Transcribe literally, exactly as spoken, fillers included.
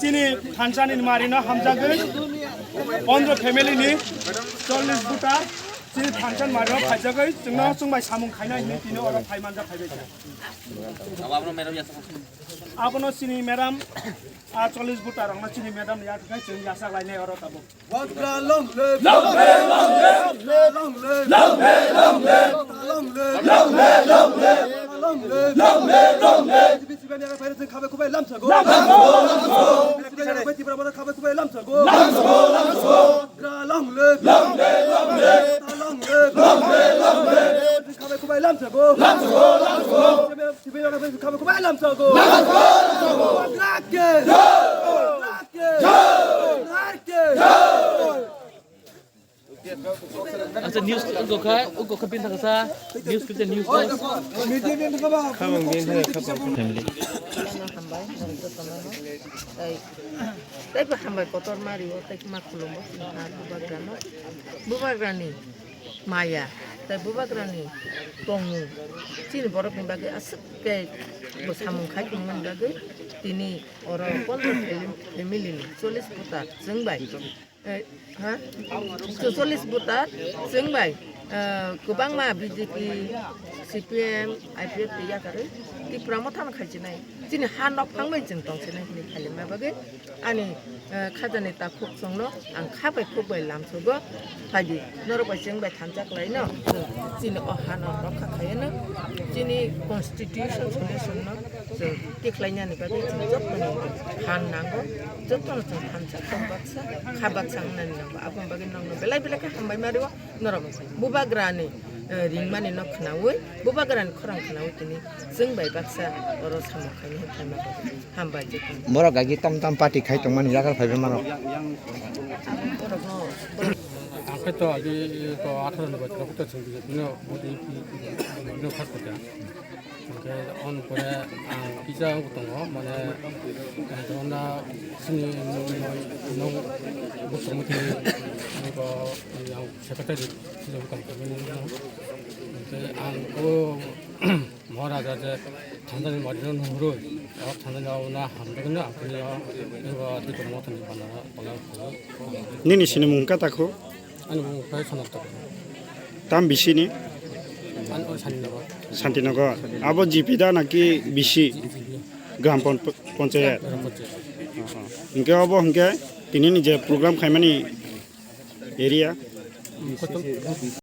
Chini thansa ni mari no hamjagwi pondro family ni chollish buta chini thansa ni mari no phaijagwi chwngno chwng bai samung khaina hinwi tini oro phai manja phaibai kha. Abono chini madam, a chollish buta rokno chini madam ni yakhwng chwng yachak lainai oro tabuk. Wagra long live! Long live, long live! Long live, long live! Long live, long live! Long live, long live! Long live, long live! B J P C P M yaga paira chwng khabai khubai lamsago. Lamsago! Yaga paira Tipra mara khabai khubai lamsago. Lamsago, lamsago! Wagra long live! Long live, long live! Long live, long live! Khabai khubai lamsago. Lamsago, lamsago! Tipra yaga paira khabai khubai lamsago. Lamsago, lamsago! Wagra ke! Jai! Wagra ke! Jai! Wagra ke! Jai! Acha news ugo kha, ugo kha bin thangsa, news kita news. Khabang bin thangsa khabang. Family. Hambai, hambai, jotono. Tai, tai bo hambai kotor mari o, tai ma khulumbo, ha, bubagrano. Bubagrani maya, tai bubagrani tongmung. Chini borok ni bagwi aswk khe bo samung khai tongmani bagwi tini oro pondro family ni chollish buta chwng bai. Eh, ha? Chollish buta chwng bai, eh, kwbangma B J P, C P M, I P F T yakarwi Tipra Motha no khaichinai. Chini ha nok phang bai chwng tongsinai hinwi khailima bagwi ani, eh, khajani takhuk chwngno ang kha bai khuk bai lamsogo. Phaidi norok bai chwng bai thansa khlaino, chwng chini o hano rokha khaiano, chini constitution solution no chwng tikhlainani bagwi chwng jottoni phan nango, jottono chwng thansa kok baksa, kha baksa wngnani nango. Aboni bagwi nokno belai belai khe hambai ma rwo norok bubagrani, eh, ringmani no khwnaui, bubagrani khorang khwnaui tini chwng bai baksa oro samung khainai phaima bagwi. Hambai jotono. Borok gagi tam tam party khai tongmani yagar phaibai mano. Borokno, borok Ang khe to agi to atharo ni bachara khe to chwng B J P no vote no khas kota. Hwnkhe on pore ang kisa wng tongo, mane, ang to na sini nung, nung, nung bukung muti nung ko ang secretary sini bukung muti nung. Hwnkhe ang o Maharaja je thansa ni mari no nung roi, o thansa ni o na hamjak no ang kuni o, o di kono thansa ni bana o, o na. Nini sini mung kata kho? Ani mung khe Sanat Tokro. Tam bisi ni? Ani o Santinagar. Santinagar. Abo G P da naki bisi? G P. Gram pon-, ponchayat. Gram ponchayat. Hwnkhe abo hwnkhe tini ni je program khaimani area? Kotor.